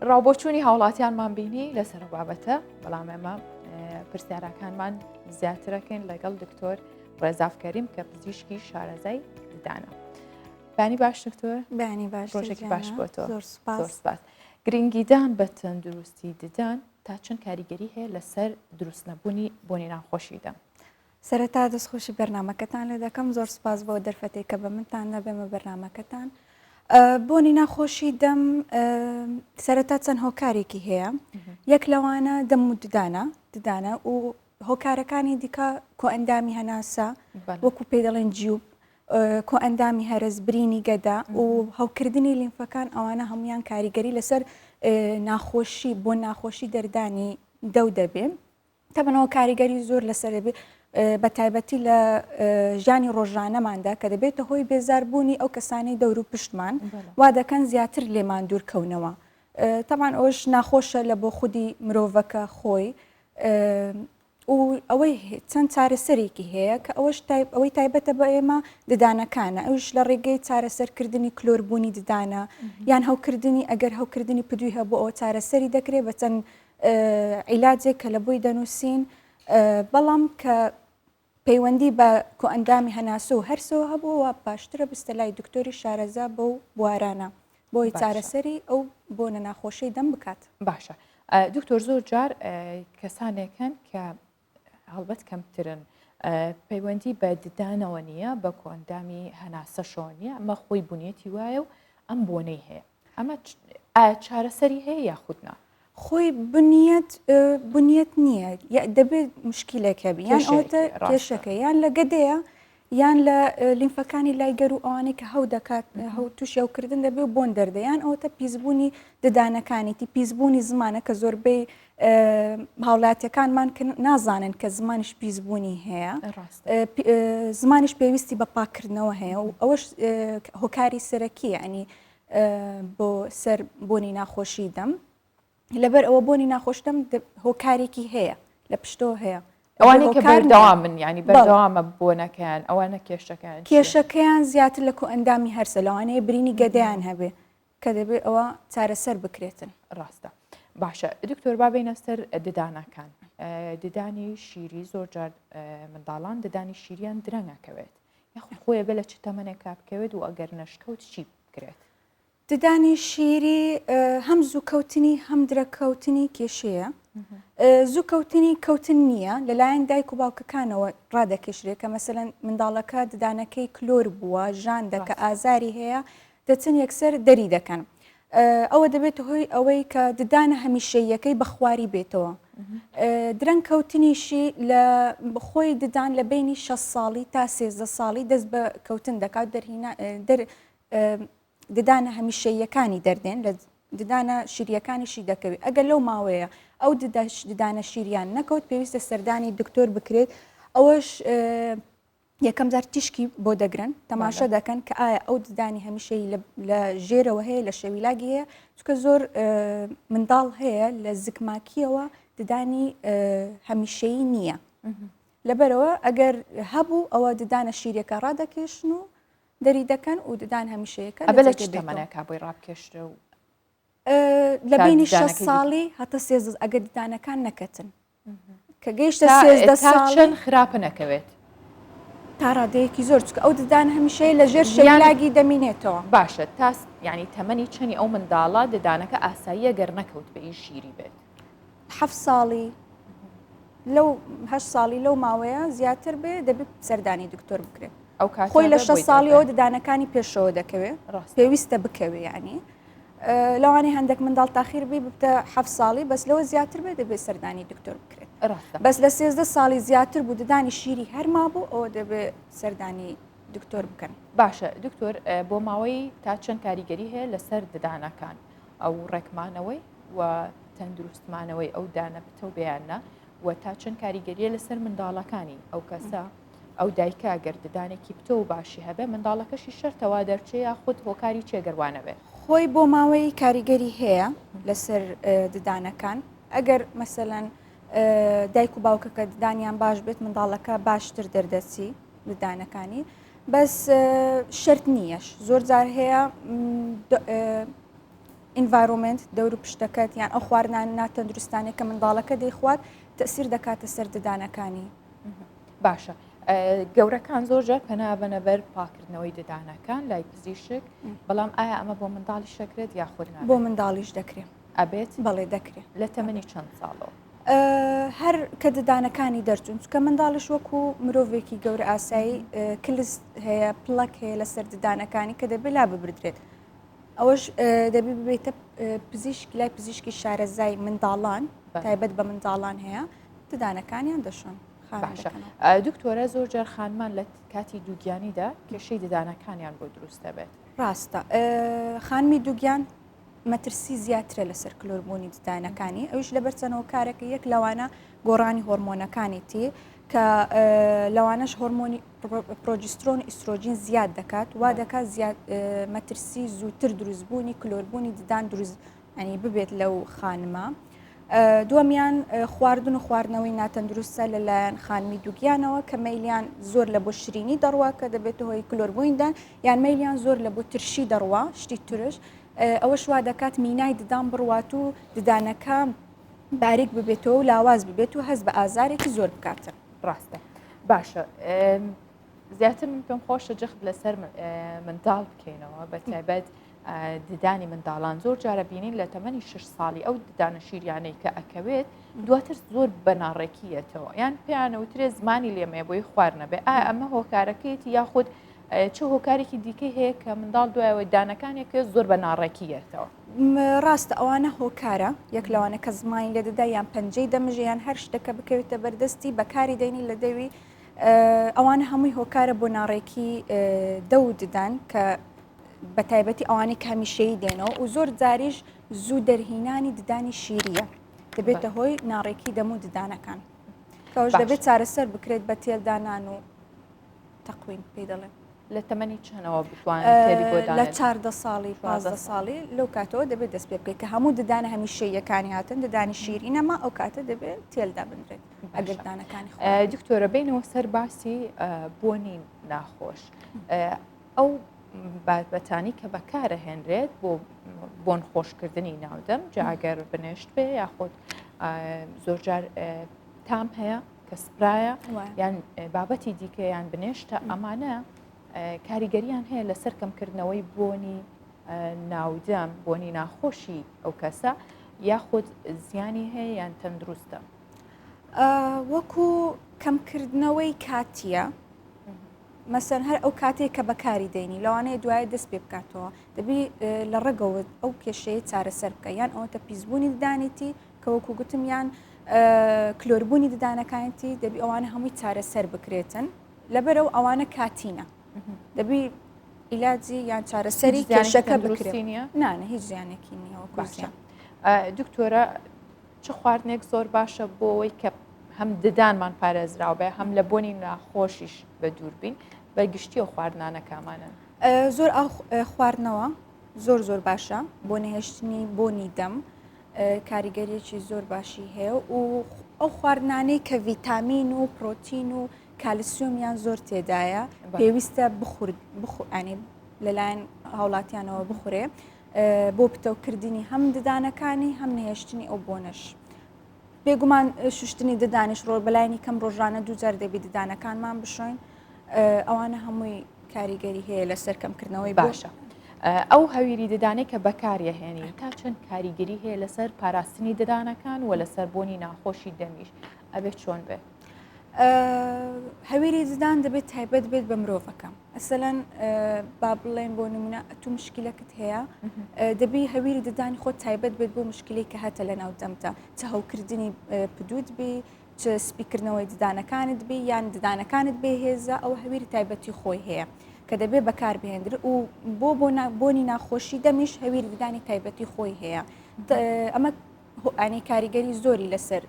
ڕاوبۆچوونی هاوڵاتیانمان بینی لەسەر بابەتە بەڵام ئێمە پرسیارەکانمان زیاترەکەین لەگەڵ دکتۆر ڕێزاف کەریم کە پزیشکی شارەزای ددانە. بانی باش دکتۆر بانی باش ڕۆژێکی باش بۆ تۆ زۆر سپاس گرنگیدان بە تەندروستی ددان تا چەند کاریگەری هەیە لەسەر دروست نەبوونی بۆنی ناخۆشی دەم؟ سەرەتا دەستخۆشی بەرنامەکەتان لێ دەکەم زۆر سپاس بۆ دەرفەتێک کە بە منتان نەبێمە بەرنامەکەتان بۆنی ناخۆشی دەم سەرەتا چەند هۆکارێکی هەیە یەک لەوانە دەم و ددانە ددانە و هۆکارەکانی دیکە کۆئەندامی هەناسە وەکو پێی دەڵێن جیوب کۆئەندامی هەرس برینی گەدە و هەوکردنی لیمفەکان ئەوانە هەمویان کاریگەری لەسەر ناخۆشی بۆ ناخۆشی دەردانی دەو دەبێ تەبەنەوە کاریگەری زۆر لەسەر دەبێت بە تایبەتی لە ژیانی ڕۆژانەماندا کە دەبێتە هۆی بێزاربوونی ئەو کەسانەی دەور و پشتمان وا دەکەن زیاتر لێمان دوورکەونەوە تەبان ئەوش ناخۆشە لە بۆ خودی مرۆڤەکە خۆی و ئەوەی چەند چارەسەرێکی هەیە کە ئەوەش ئەوەی تایبەتە بە ئێمە ددانەکانە ئەوش لە ڕێگەی چارەسەرکردنی کلۆربوونی ددانە یان هەوکردنی ئەگەر هەوکردنی پدوی هەبوو ئەوە چارەسەری دەکرێت بە چەند عیلاجێک کە لە بۆی دەنووسین بەڵام کە پەیوەندی بە کۆئەندامی هەناسە و هەرسەوە هەبوو وا باشترە بستە لای دکتۆری شارەزا بەو بوارانە بۆی چارەسەری ئەو بۆنە ناخۆشەی دەم بکات. باشە دکتۆر زۆر جار کەسانێک هەن کە هەڵبەت کەمترن پەیوەندی بە ددانەوە نییە بە کۆئەندامی هەناسەشەوە نییە ئەمە خۆی بنیەتی وایە و ئەم بۆنەی هەیە ئەمە ئایا چارەسەری هەیە یاخود نا؟ خۆی بنیەت بنیەت نییە دەبێت مشکلێک هەبی یان ئەوەتە کێشەکە یان لە گەدەیە یان لە لیمفەکانی لای گەر و ئەوانەی کە هەو دەکات هەو تووشی هەوکردن دەبێ و بۆن دەردە یان ئەوەتە پیسبوونی ددانەکانیتی پیسبوونی زمانە کە زۆربەی هاوڵاتیەکانمان کە نازانن کە زمانیش پیسبوونی هەیە زمانیش پێویستی بە پاکردنەوە هەیە و ئەوەش هۆکاری سەرەکیە ئەنی بۆ سەر بۆنی ناخۆشی دەم لەبەر ئەوە بۆنی ناخۆش دەم هۆکارێکی هەیە لە پشتەوە هەیە ئەوانەی کە بەردەوامن ینی بەردەوامە بۆنەکەیان ئەوانە کێشەکان کێشەکەیان زیاتر لە کۆئەندامی هەرسە لەوانەیە برینی گەدەیان هەبێ کە دەبێ ئەوە چارەسەر بکرێتن. ڕاستە باشە دکتۆر با بینە سەر ددانەکان ددانی شیری زۆر جار منداڵان ددانی شیریان درەنگەکەوێت یاخود خۆیە بێ لە چ تەمەنێکا بکەوێت و ئەگەر نەشکەوت چی بکرێت؟ ددانی شیری هەم زووکەوتنی هەم درەکەوتنی کێشەیە زوو کەوتنی کەوتن نییە لەلایەن دایک و باوکەکانەوە ڕادەکێشرێت کە مەسەلەن منداڵەکە ددانەکەی کلۆر بووە ژان دەکە ئازاری هەیە دەچن یەکسەر دەری دەکەن ئەوە دەبێتە هۆی ئەوەی کە ددانە هەمیشەییەکەی بە خواری بێتەوە درەنگ کەوتنیشی لە خۆی ددان لە بینی 6 ساڵی تا 13 ساڵی دەست بە کەوتن دەکات دەرهینا دەر ددانە هەمیشەییەکانی دەردێن لە ددانە شیریەکانیشی دەکەوێت ئەگەر لەو ماوەیە ئەو ددانە شیریان نەکەوت پێویستە سەردانی دکتۆر بکرێت ئەوەش یەکەم جار تیشکی بۆ دەگرن تەماشا دەکەن کە ئایا ئەو ددانی هەمیشەی لە ژێرەوە هەیە لە شەویلاگی هەیە چکە زۆر منداڵ هەیە لە زکماکیەوە ددانی هەمیشەیی نییە لەبەرەوە ئەگەر هەبوو ئەوە ددانە شیرەکە ڕادەکێشن و دەری دەکەن و ددان هەمیشەیەکە ئەبێ لە چ تەمەنێکا بۆی ڕابکێشرێ و لە بینی شەست ساڵی هەتا 13 ئەگەر ددانەکان نەکەتن کە گەیشتە سێزدە ساڵ چەند خراپ نەکەوێت تا ڕادەیەکی زۆر چکە ئەو ددان هەمیشەی لە ژێر شەیلاگی دەمینێتەوە باشە تا ینی تەمەنی چەنی ئەو منداڵە ددانەکە ئاساییە گەر نەکەوت بە ئی شیری بێت حەفت ساڵی لەو هەشت ساڵی لەو ماوەیە زیاتر بێ دەبێت سەردانی دکتۆر بکرێت ئەو کاتە خۆی لە بۆی شەست ساڵیەوە دەردێ. ددانەکانی پێشەوە دەکەوێ ڕاستە. پێویستە بکەوێ یعنی لەوانەیە هەندێک منداڵ تاخیر بی ببتە حەفت ساڵی بەس لەوە زیاتر بێ دەبێت سەردانی دکتۆر بکرێت ڕاستە. بەس لە 13 ساڵی زیاتر بوو ددانی شیری هەرما بوو ئەوە دەبێت سەردانی دکتۆر بکەن. باشە دکتۆر بۆ ماوەی تا چەند کاریگەری هەیە لەسەر ددانەکان ئەو ڕێکمانەوەی و تەندروستمانەوەی ئەو دانە پتەو بێیان نا و تا چەند کاریگەریە لەسەر منداڵەکانی ئەو کەسە ئەو دایکە گەر ددانێکی پتەو و باشی هەبێ منداڵەکەشی شەرتە وا دەرچێ یاخود هۆکاری چیە گەر وا نەبێ؟ خۆی بۆ ماوەی کاریگەری هەیە لەسەر ددانەکان ئەگەر مەسەلەن دایک و باوکەکە ددانیان باش بێت منداڵەکە باشتر دەردەچی ددانەکانی بەس شەرت نییەش زۆر جار هەیە. Environment، دەور و پشتەکەت یان ئەو خواردنانە ناتەندروستانەی کە منداڵەکە دەیخوات تەسیر دەکاتە سەر ددانەکانی. باشە گەورەکان زۆر جار پەنا بەنە بەر پاکردنەوەی ددانەکان لای پزیشک بەڵام ئایا ئەمە بۆ منداڵیش دەکرێت یاخود نا؟ بۆ منداڵیش دەکرێت. ئەبێت؟ بەڵێ دەکرێت. لە تەمەنی چەند ساڵەوە؟ هەر کە ددانەکانی دەرچوون چونکە منداڵیش وەکو مرۆڤێکی گەورە ئاسایی کلس هەیە پڵەک هەیە لەسەر ددانەکانی کە دەبێت لا ببردرێت ئەوەش دەبی ببێتە پزیشک لای پزیشکی شارەزای منداڵان تایبەت بە منداڵان هەیە ددانەکانیان دەشۆن. باشە دکتۆرە زۆر جار خانمان لە کاتی دووگیانیدا کێشەی ددانەکانیان بۆ دروست دەبێت. ڕاستە خانمی دووگیان مەترسی زیاترە لەسەر کلۆربوونی ددانەکانی ئەویش لەبەر چەند هۆکارێکە یەک لەوانە گۆڕانی هۆرمۆنەکانیتی کە لەوانەش هۆرمۆنی پرۆجسترۆن ئیسترۆجین زیاد دەکات وا دەکات زیاد مەترسی زووتر دروستبوونی کلۆربوونی ددان دروست ئەنی ببێت لەو خانمە. دووەمیان خواردن و خواردنەوەی ناتەندروستە لەلایەن خانمی دووگیانەوە کە مەیلیان زۆر لە بۆ شرینی دەڕوا کە دەبێتە هۆی کلۆربووین دان یان مەیلیان زۆر لە بۆ ترشی دەڕوا شتی ترش ئەوەش وا دەکات مینای ددان بڕوات و ددانەکە باریک ببێتەوە و لاواز ببێت و هەست بە ئازارێکی زۆر بکاتن. ڕاستە باشە زیاتر من پێم خۆشە جەخت لەسەر منداڵ بکەینەوە بە تایبەت ددانی منداڵان زۆر جارە بینین لە تەمەنی 6 ساڵی ئەو ددانە شیریانەی کە ئەکەوێت دواتر زۆر بەناڕێکیەتەوە یان پێیانەوترێ زمانی لێمەیە بۆی خوار نەبێ ئایا ئەمە هۆکارەکەیەتی یاخود چ هۆکارێکی دیکەی هەیە کە منداڵ دوایەوەی دانەکانێک زۆر بە ناڕێکی یەتەوە؟ ڕاستە ئەوانە هۆکارە یەک لەوانە کە زمانی لێ دەدا یان پەنجەی دەمژێ یان هەر شتەکە بکەوێتە بەردەستی بەکاری دەینی لە دەوی ئەوانە هەمووی هۆکارە بۆ ناڕێکی دەو ددان کە بە تایبەتی ئەوانەی کە هەمیشەیی دێنەوە و زۆر جاریش زوو دەرهینانی ددانی شیریە دەبێتە هۆی ناڕێکی دەم و ددانەکان کەەوەش دەبێت چارەسەر بکرێت بە تێلدانان و تەقویم پێی دەڵێن. لە تەمەنی چەنەوە بتوانن تێلی بۆ دانێن؟ لە 14 ساڵی 15 ساڵی لەو کاتەوە دەبێت دەست پێ بکەیت کە هەموو ددانە هەمیشەییەکانی هاتن ددانی شیری نەما ئەو کاتە دەبێت تێل دابنرێت ئەگەر دانەکانی خۆ دکتۆرە بینەوە سەر باسی بۆنی ناخۆش ئەو بابەتانی کە بەکارەهێنرێت بۆ بۆن خۆشکردنی ناودەم جاگەر بنێشت بێ یاخود زۆرجار تام هەیە کە سپرایە یان بابەتی دیکە یان بنێشتە ئەمانە کاریگەریان هەیە لەسەر کەمکردنەوەی بۆنی ناودەم بۆنی ناخۆشی ئەو کەسە یاخود زیانی هەیە یان تەندروستە وەکو کەمکردنەوەی کاتیە مەسەن هەر ئەو کاتێک کە بەکاری دێنی لەوانەیە دوای دەست پێ بکاتەوە دەبی لە ڕێگەوە ئەو کێشەیە چارەسەر بکە یان ئەوەتە پیسبوونی ددانیتی کە وەکو گوتم یان کلۆربوونی ددانەکانیتی دەبی ئەوانە هەمووی چارەسەر بکرێتن لەبەرەوە ئەوانە کاتینە دەبی عیلاجی یان چارەسەری کێشەکە بکرێت نانە هیچ زیانێکی نییە باشە دکتۆرە چ خواردنێک زۆر باشە بۆ ئەوەی کە هەم ددانمان پارێزراو بێ هەم لە بۆنی ناخۆشیش بە دوور بین بە گشتی و خواردنانە کامانن زۆر ئاو خواردنەوە زۆر زۆر باشە بۆ نەهێشتنی بۆنی دەم کاریگەریەکی زۆر باشی هەیە و ئەو خواردنانەی کە ڤیتامین و پرۆتین و کالسیۆمیان زۆر تێدایە پێویستە بخورد بخۆ لەلایەن هاوڵاتیانەوە بخورێ بۆ پتەوکردنی هەم ددانەکانی هەم نەهێشتنی ئەو بۆنەش. بێگومان شوشتنی ددانیش ڕۆ بەلایانی کەم ڕۆژانە دووجار دەبی ددانەکانمان بشۆین ئەوانە هەمووی کاریگەری هەیە لەسەر کەمکردنەوەی باشە. ئەو هەویری ددانەی کە بەکاریەهێنین تا چەند کاریگەری هەیە لەسەر پاراستنی ددانەکان و لەسەر بۆنی ناخۆشی دەمیش ئەبێت چۆن بێت؟ هەویری ددان دەبێت تایبەت بێت بە مرۆڤەکە ئەسەلەن با بڵێن بۆ نمونە ئەتوو مشکلەکت هەیە دەبی هەویری ددانی خۆت تایبەت بێت بۆ مشکلی کە هەتە لە ناو دەمتە چ هەوکردنی پدوت بی چ سپیکردنەوەی ددانەکانت بی یان ددانەکانت بێ هێزە ئەو هەویری تایبەتی خۆی هەیە کە دەبێ بەکار بهێندر و بۆ بۆ بۆنی ناخۆشی دەمیش هەویری ددانی تایبەتی خۆی هەیە ئەمە ئەنی کاریگەری زۆری لەسەر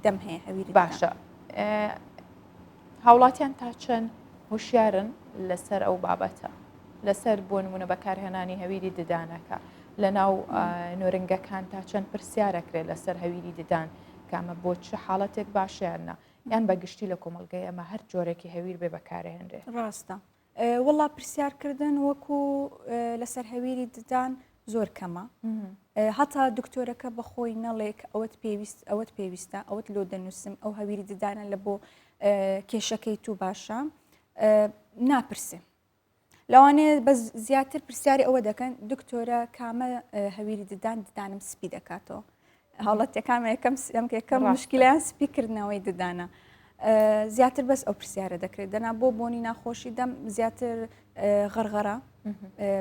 دەم هەیە هەویری باشە هاوڵاتیان تا چەند هۆشیارن لەسەر ئەو بابەتە لەسەر بۆ نمونە بەکارهێنانی هەویری ددانەکە لە ناو نۆرنگەکان تا چەند پرسیارەکرێت لەسەر هەویری ددان کامە بۆ چ حاڵەتێک باشیان نا یان بە گشتی لە کۆمەڵگەی ئەمە هەر جۆرێکی هەویر بێ بەکارهێنرێ ڕاستە وەڵا پرسیارکردن وەکو لەسەر هەویری ددان زۆر کەمە هەتا دکتۆرەکە بەخۆی نەڵێ کە ئەوەت پێویست ئەوەت پێویستە ئەوەت لۆ دەنووسم ئەو هەویری ددانە لە بۆ کێشەکەی تو باشە ناپرسێ لەوانەیە بە زیاتر پرسیاری ئەوە دەکەن دکتۆرە کامە هەویری ددان ددانم سپی دەکاتەوە هاوڵاتیەکان یەکەم یەکەم مشکلیان سپیکردنەوەی ددانە زیاتر بەس ئەو پرسیارە دەکرێت دەنا بۆ بۆنی ناخۆشی دەم زیاتر غەرغەرە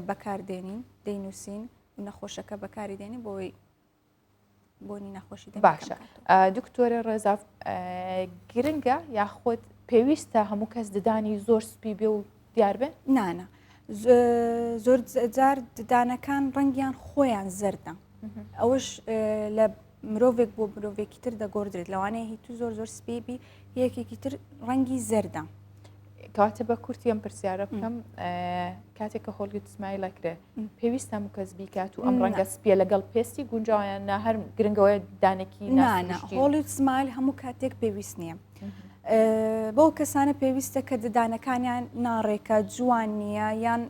بەکاردێنین دەینووسین و نەخۆشەکە بەکاری دێنین بۆی بۆنی ناخۆشی دەم باشە دکتۆرە ڕێزا گرنگە یاخود پێویستە هەموو کەس ددانی زۆر سپی بێ و دیار بێ؟ نانا زۆر جار ددانەکان ڕەنگیان خۆیان زەردە ئەوەش لە مرۆڤێک بۆ مرۆڤێکی تر دەگۆدرێت لەوانەیە هی تو زۆر زۆر سپیبی یەکێکی تر ڕەنگی زەردە. کەواتە بە کورتی ئەم پرسیارە بکەم کاتێک کە Hollywood smile ئەکرێ پێویستە هەموو کەس بیکات و ئەم ڕەنگە سپیە لەگەڵ پێستی گونجاویان نا هەر گرنگەوەی دانێکی نانا Hollywood smile هەموو کاتێک پێویست نییە. بەو کەسانە پێویستە کە ددانەکانیان ناڕێکە جوان نییە یان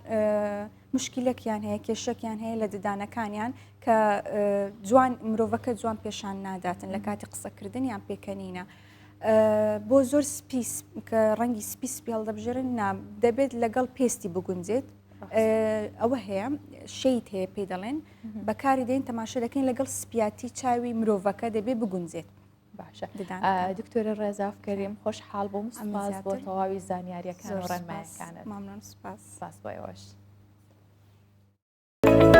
مشکلێکیان هەیە کێشەکیان هەیە لە ددانەکانیان کە جوان مرۆڤەکە جوان پێشان ناداتن لە کاتی قسەکردن یان پێکەنینە. بۆ زۆر سپی کە ڕەنگی سپی سپی هەڵدەبژێرن نا دەبێت لەگەڵ پێستی بگونجێت ئەوە هەیە shade هەیە پێی دەڵێن بەکاری دێن تەماشا دەکەین لەگەڵ سپیاتی چاوی مرۆڤەکە دەبێ بگونجێت. باشە دکتۆرە ڕێزاف کەریم خۆشحاڵ بووم سپاس بۆ تەواوی زانیاریەکان و ڕێنمایەکانت مەمنون سپاس سپاس بۆ ئێوەش.